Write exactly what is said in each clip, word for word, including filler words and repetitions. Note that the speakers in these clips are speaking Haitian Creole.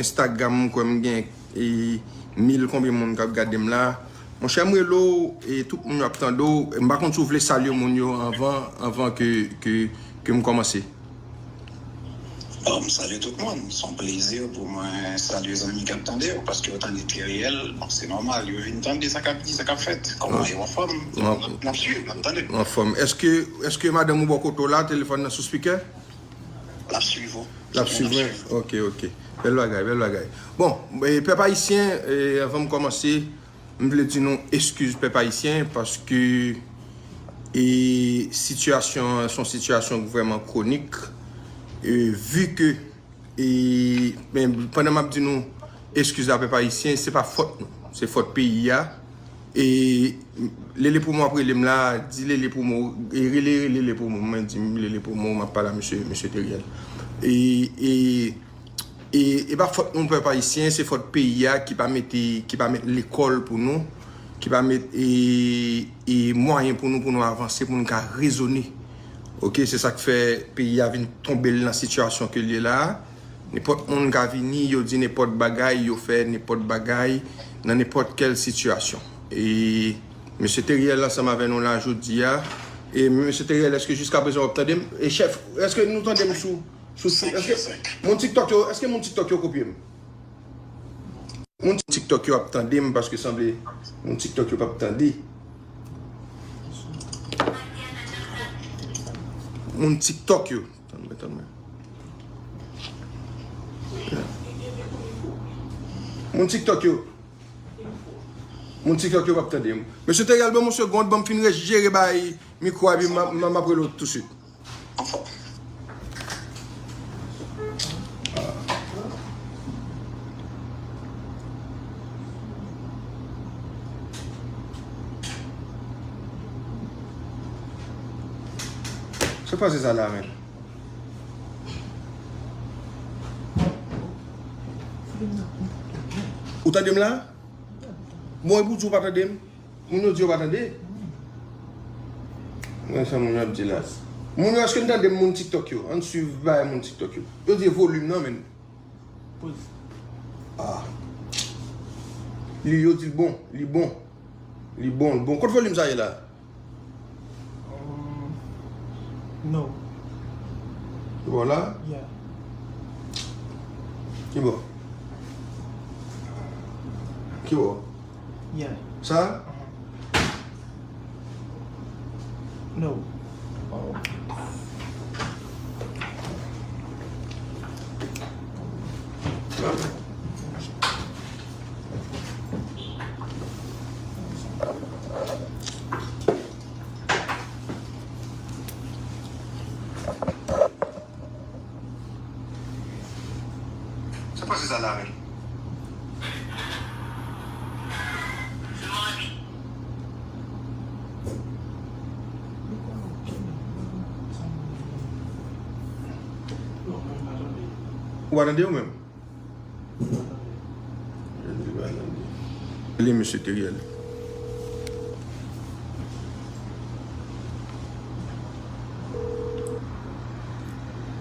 Instagram, m kwè m gen e, mil konbyen moun k ap gade m la. Monchè, m rele w, e tout moun yo ap tande w. M pa konn si w vle salye moun yo anvan, anvan ke, ke, ke m kòmanse. Bon, m salye tout moun. Se yon plezi pou mwen salye zanmi k ap tande w, paske yo tande Teriel. Bon, se nòmal, yo vin tande sa k ap di, sa k ap fèt. Kòman yo anfòm? N ap swiv, n ap tande. Anfòm. Èske, èske madanm ou bò kote w la, telefòn nan sou spikè? L ap swiv ou. L ap swiv mwen? Ok, ok. Bèl bagay, bèl bagay. Bon, e, pèp ayisyen, e, anvan m kòmanse, m vle di nou eskiz pèp ayisyen, paske e sitiyasyon an se yon sitiyasyon vrèman kwonik. E, vi ke, e, men, pandan m ap di nou eskiz la pèp ayisyen, se pa fòt nou, se fòt peyi a. E Lele Pwomo ap rele m la, di Lele Pwomo, e rele, rele Lele Pwomo, mwen di m Lele Pwomo, m ap pale a mesye, mesye Teriel. E, e, e, e pa fòt nou pèp ayisyen, se fòt peyi a ki pa mete, ki pa met lekòl pou nou, ki pa met e, e mwayen pou nou, pou nou avanse, pou nou ka rezone. Ok, se sa k fè peyi a vin tonbe l nan sitiyasyon ke l ye la a. Nenpòt moun ka vini, yo di nenpòt bagay, yo fè nenpòt bagay nan nenpòt kèl sitiyasyon. E mesye Teriel ansanm avè nou la jodi a. E mesye Teriel, èske jiskaprezan w ap tande m? E chèf, èske nou tande m sou, sou, sou, èske moun TikTok yo, èske moun TikTok yo kopye m? Moun TikTok yo ap tande m paske sanble moun TikTok yo p ap tande. Moun TikTok yo. Tann mwen, tann mwen. Moun TikTok yo. Moun TikTok yo p ap tande m. Mesye Teriel, ban m yon segonn, ban m fin rejere bay mikwo a, epi m, m, m ap rele w tousuit. Anfòm. Sa k pase sa la menm? Ou tande m la? Bon, epi w di w pa tande m? Moun yo di yo pa tande. Mwen sa moun yo ap di la. Moun yo, èske n tande moun TikTok yo? Ann swiv bagay moun TikTok yo. Yo di volim nan, men. Ah. Li, yo di l bon, li bon. Li bon, li bon. Kot volim sa ye la? No. Ki bò la? Yeah. Ki bò? Ki bò? Yeah. Sa? No. Sa k pase sa la menm? Ou pa tande ou menm? Li mesye Teriel.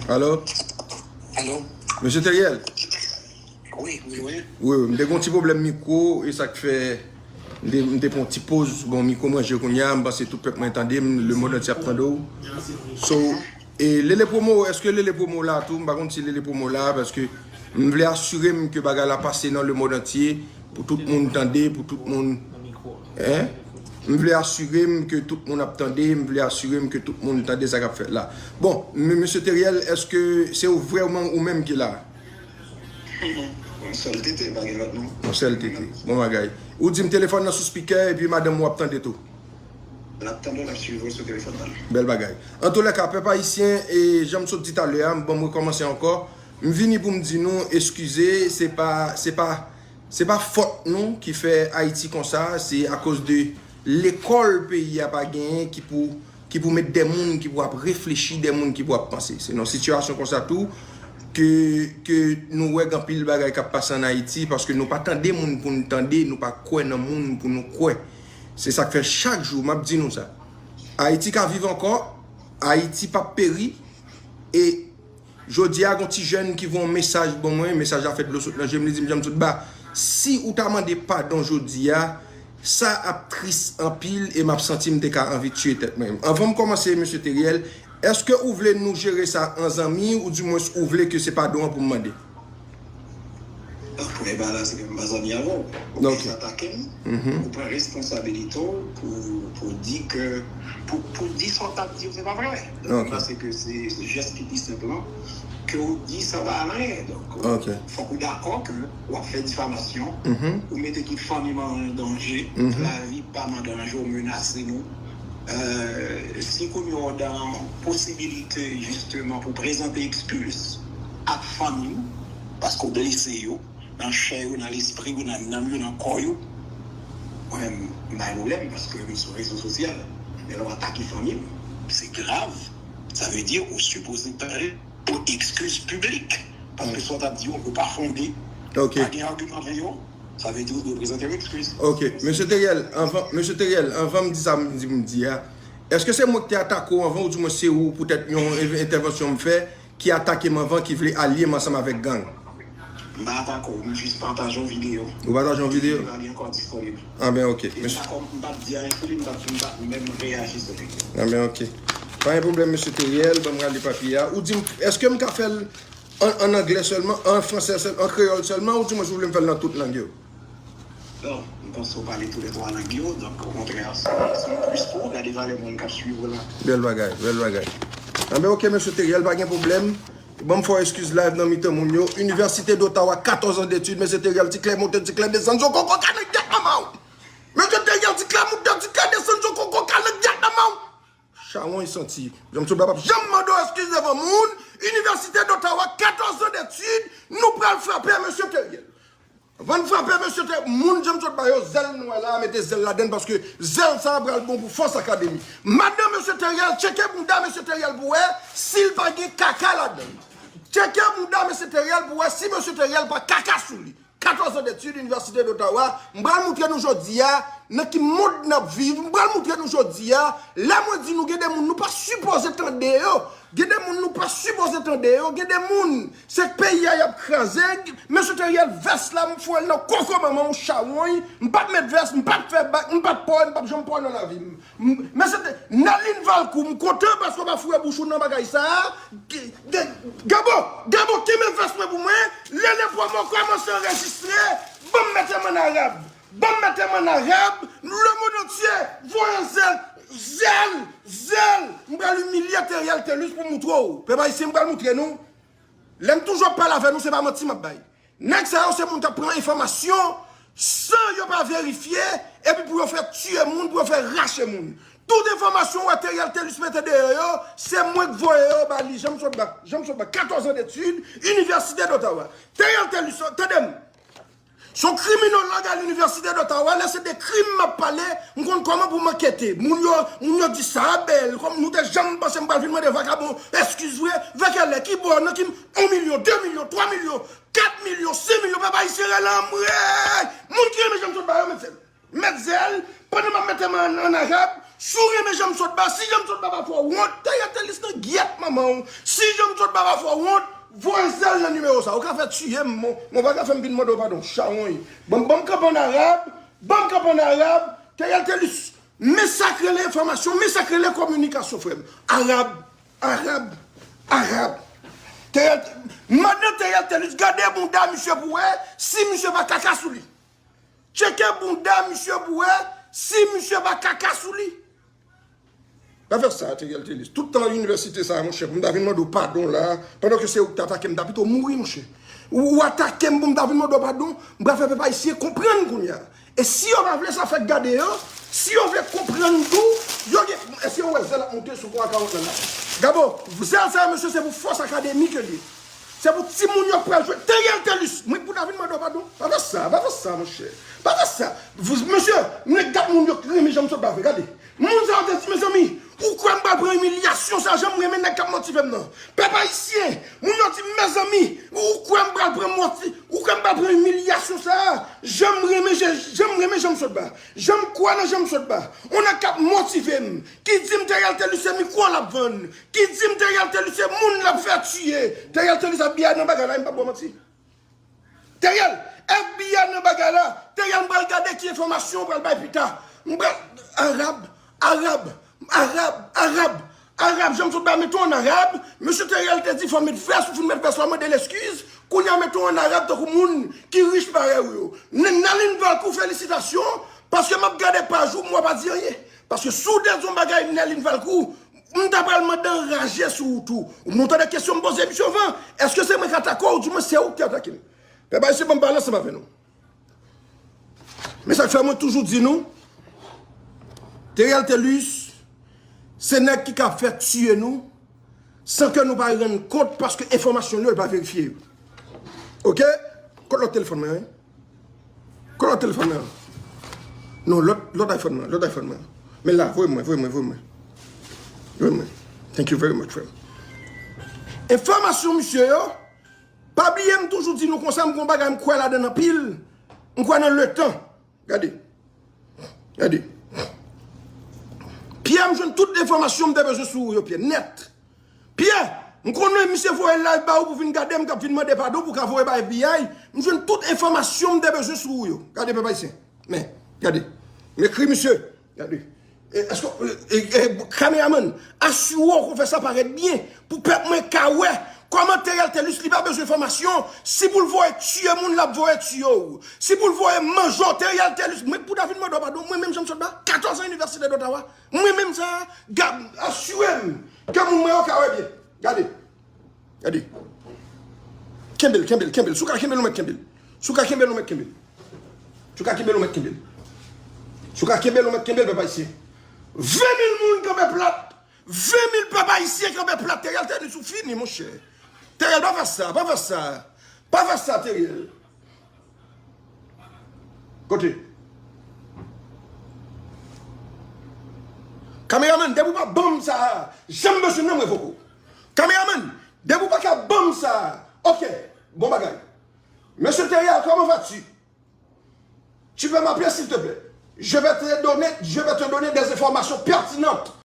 Alo? Alo? Mesye Teriel? Wi, wi, wi. Wi, wi, m te gen yon ti pwoblèm mikwo, e sa k fè m te, m te pran yon ti poz. Bon, mikwo m ranje kounye a, m panse tout pèp mwen tande m, lemonn antye ap tande w. So, e Lele Pwomo, èske Lele Pwomo la tou? M pa konn si Lele Pwomo la, paske m vle asire m ke bagay la pase nan lemonn antye, pou tout moun tande, pou tout moun, hein? M vle asire m ke tout moun ap tande, m vle asire m ke tout moun tande sa k ap fèt la. Bon, m-, mesye Teriel, èske se ou vrèman ou menm ki la? Yon sèl tete, pa gen lòt non. Yon sèl tete. Bon bagay. Ou di m telefòn nan sou spikè epi madanm ou ap tande tou. L ap tande w, l ap swiv ou sou telefòn nan. Bèl bagay. Antoulèka, pèp ayisyen, e jan m sot di talè a, m, bon, m rekòmanse ankò. M vini pou m di nou eskize, se pa, se pa, se pa fòt nou ki fè Ayiti konsa, se akoz de lekòl peyi a pa genyen ki pou, ki pou met de moun ki pou ap reflechi, de moun ki pou ap panse. Se nan sitiyasyon konsa tou ke, ke nou wè gen anpil bagay k ap pase ann Ayiti, paske nou pa tande moun pou n tande, nou pa kwè nan moun pou nou kwè. Se sa k fè chak jou, m ap di nou sa. Ayiti ka viv ankò, Ayiti p ap peri, e Jodi a, gon ti jèn ki voye yon mesaj ban mwen, mesaj la fè dlo sot nan je m, li di m, Janm Sotba, si ou ta mande padon jodi a, sa ap tris anpil e m ap santi m te ka anvi tiye tèt mwen. Anvan m kòmanse, mesye Teriel, èske ou vle nou jere sa an zanmi, oudimwens ou vle ke se padon an pou m mande? Premye bagay la, se ke m pa zanmi avè w. Ou plis atake m, ou pran responsabilite w pou, pou di ke, pou, pou di sa w t ap di yo, se pa vre. Donk, m panse ke se, se jès ki pi senp lan, ke w di sa pa anyen. Donk, fòk ou dakò ke w ap fè difamasyon, ou mete tout fanmi m an danje, lavi pa m an danje, ou menase nou. Si kounye a w dan posibilite, jisteman, pou prezante eskiz ak fanmi w, paske w blese yo, nan chè yo, nan lespri yo, nan nanm yo, nan kò yo, mwen menm, m pa gen pwoblèm, paske m sou rezo sosyal. Men lè w atake fanmi m, se grav. Sa vle di, ou sipoze pale pou eskiz piblik. Paske sa w t ap di yo, yo pa fonde. Pa gen agiman avè yo. Sa vle di ou dwe prezante yon eskiz. Ok. Mesye Teriel, anvan, mesye Teriel, anvan m di sa m di m di a, èske se mwen ki te atake w anvan, oudimwens se ou, poutèt yon entèvansyon m fè, ki atake m anvan, ki vle alye m ansanm avèk gang? M pa atake w, m jis pataje yon videyo. Ou pataje yon videyo? Videyo a li ankò disponib. Anben, ok. E m pa kòm, m pa t di anyen sou li, m pa t, m pa t menm reyaji sou li. Anben, ok. Pa gen pwoblèm, mesye Teriel, ban m rale papye a. Ou di m, èske m ka fè l an, an anglè sèlman, an fransè sèlman, an kreyòl sèlman, oudimwens ou vle m fè l nan tout lang yo? Bon, m panse w pale toulètwa lang yo, donk, okontrè, se, se yon plis pou ou, gade valè moun k ap swiv ou la. Bèl bagay, bèl bagay. Anben, ok, mesye Teriel, pa gen pwoblèm. Ban m fè w eskiz live nan mitan moun yo. Université d'Ottawa, katòz an detid, mesye Teriel, ti klè monte, ti klè desann, zo koko ka nan gyèt manman w. Mesye Teriel, ti klè monte, ti klè desann, zo koko ka nan gyèt manman w. Chawony santi. Janm Sotba p ap janm mande w eskiz devan moun. Université d'Ottawa, katòz an detid, nou pral frape mesye Teriel. Anvan n frape mesye Teriel, moun Janm Sotba yo, zèl nou wè la a, mete zèl ladann paske zèl sa a pral bon pou Fòs Akademi. Madanm mesye Teriel, tcheke bounda mesye Teriel pou wè si l pa gen kaka ladann. Tcheke bounda mesye Teriel pou wè si mesye Teriel pa kaka sou li. Katòz an detid, Université d'Ottawa, m pral moutre nou jodi a nan ki mond n ap viv, m pral moutre nou jodi a, lè mwen di nou gen de moun nou pa sipoze tande yo, gen de moun nou pa sipoze tande yo, gen de moun, se peyi a y ap kraze, mesye Teriel, vès la, m foure l nan koko manman w, chawony, m p ap met vès, m p ap fè bak, m p ap pòy, m p ap janm pòy nan lavi m. M, mesye Te, Nerline Valcourt, m kontan paske w pa foure bouch ou nan bagay sa a. G-, G-, Gabo, Gabo, kenbe vès mwen pou mwen. Lele Promo kòmanse anrejistre. Ban m mete m ann arab. Ban m mete m ann arab. Le monde entier, voye zèl, zèl, zèl. M pral imilye Teriel Thelus pou m moutre w. Pèp ayisyen, m pral moutre nou. Lè m toujou ap pale avè nou, se pa manti m ap bay. Nèg sa yo se moun k ap pran enfòmasyon san yo pa verifye, epi pou yo fè tiye moun, pou yo fè rache moun. Tout enfòmasyon ou wè Teriel Thelus mete deyò yo, se mwen k voye yo ba li. Janm Sotba, Janm Sotba, katòz an detid, Université d'Ottawa. Teriel Thelus, tande m. Se yon kriminològ à l'Université d'Ottawa, lè se de krim m ap pale, m konn kòman pou m ankete. Moun yo, moun yo di sa a bèl, kòm nou te janm panse m pral vin mande vakabon eskiz vre, vèkèlè, ki bò, nan ki, yon milyon, de milyon, twa milyon, kat milyon, senk milyon, pèp ayisyen rele anmwey! Moun ki renmen Janm Sotba yo, met zèl. Met zèl, pandan m ap mete m an, an arab, si w renmen Janm Sotba, si Janm Sotba pa fè w wont, Teriel Thelus nan gyèt manman w. Si Janm Sotba pa fè w wont, voye zèl nan nimewo sa. Ou ka fè tiye m, mon, mon pa ka fè m vin mande w padon, chawony. Ban m, ban m kanpe an arab, ban m kanpe an arab, Teriel Thelus, men sa k rele enfòmasyon, men sa k rele kominikasyon, frè m. Arab, arab, arab. Teriel, madan Teriel Thelus, gade bounda misye pou wè si misye pa kaka sou li. Tcheke bounda misye pou wè si misye pa kaka sou li. Pa fè sa, Teriel Thelus. Tout tan inivèsite sa a, monchè, pou m ta vin mande w padon la, pandan ke se ou ki t atake m, m ta pito mouri, monchè. Ou, ou atake m pou m ta vin mande w padon, m pral fè pèp ayisyen konprann kounye a. E si yo pa vle sa fèk gade yo, si yo vle konprann tou, yo gen, èske yo wè zèl ap monte sou pon a kawòt lan la? Gabo, zèl sa yo, mesye, se pou Fòs Akademi ke l ye. Se pou timoun yo k pral jwe. Teriel Thelus, mwen k pou ta vin mande w padon? Pa fè sa, pa fè sa, monchè. Pa fè sa. Mesye, nèg gad moun yo k renmen Janm Sotba vre, gade. Moun sa yo te di, mezanmi, ou kwè m pral pran imilyasyon sa, jan m renmen nèg k ap motive m nan. Pèp ayisyen, moun yo di, mezanmi, ou kwè m pral pran moti-, ou kwè m pral pran imilyasyon sa, jan m renmen, jan, jan renmen jan m sot ba. Jan m kwè nan jan m sot ba. On nèg k ap motive m, ki di m Theriel Thelus se mikwo l ap vann, ki di m Theriel Thelus se moun l ap fè tiye. Theriel Thelus F B I nan bagay la, m p ap ba w manti. Theriel, F B I nan bagay la. Theriel, m pral gade ki enfòmasyon w pral bay pita. M pral, Arab, Arab, Arab, Arab, Arab, jan m sot ba mete w ann Arab, mesye Theriel te di fò w met vès, ou fin met vès la, w mande l eskiz, kounye a mete w ann Arab tankou moun ki rich parèy ou yo. N-, Nerline Valcourt, felisitasyon, paske m ap gade paj ou, m wè w pa di anyen. Paske si w te di yon bagay Nerline Valcourt, m ta pral mande anraje sou ou tou. Nou tande kesyon m poze misye anvan, èske se mwen k atake w, oudimwen se ou ki atake m? Pèp ayisyen, ban m pale ansanm avè nou. Men sa k fè mwen toujou di nou, Theriel Thelus, se nèg ki ka fè tiye nou, san ke nou pa rann kont, paske enfòmasyon li yo, li pa verifye yo. Oke? Kot lòt telefòn mwen an? Kot lòt telefòn mwen an? Non, lòt, lòt iPhone mwen, lòt iPhone mwen. Men la, voye mwen, voye mwen, voye mwen. Voye mwen. Thank you very much, frè m. Enfòmasyon misye yo, pa bliye m toujou di nou konsa, m gon bagay m kwè ladan l anpil. M kwè nan letan. Gade. Gade. Pyè, m jwenn tout enfòmasyon m te bezwen sou ou yo, Pyè, nèt. Pyè, m konnen misye voye live ba ou pou vin gade m, k ap vin mande padon, pou ka voye ba F B I. M jwenn tout enfòmasyon m te bezwen sou ou yo. Gade, pèp ayisyen. Men, gade. M ekri misye. Gade. E, èske, e, e, e, kameramann, asire w ke w fè sa parèt byen pou pèp mwen ka wè kòman Theriel Thelus li pa bezwen enfòmasyon. Si pou l voye tiye moun, l ap voye tiye w. Si pou l voye manje w, Theriel Thelus, mwen pou ta vin mande w padon, mwen menm jan m sot ba katòz an Inivèsite d Ottawa, mwen menm sa, gad, asire m ke moun mwen yo ka wè byen. Gade. Gade. Kenbe l, kenbe l, kenbe l. Si w ka kenbe l, ou mèt kenbe l. Si w ka kenbe l, ou mèt kenbe l. Si w ka kenbe l, ou mèt kenbe l. Si w ka kenbe l, ou mèt kenbe l, pèp ayisyen. Ven mil moun kanpe plat. Ven mil pèp ayisyen kanpe plat. Theriel Thelus, ou fini, monchè. Theriel, pa fè sa, pa fè sa. Pa fè sa, Theriel. Kote? Kameramann, depi w pa ban m sa, jan m bezwen nan m revoke w. Kameramann, depi w pa ka ban m sa, oke, bon bagay. Mesye Theriel, comment vas-tu? Tu peux m'appeler, s'il te plaît. Je vais te donner, je vais te donner des informations pertinentes.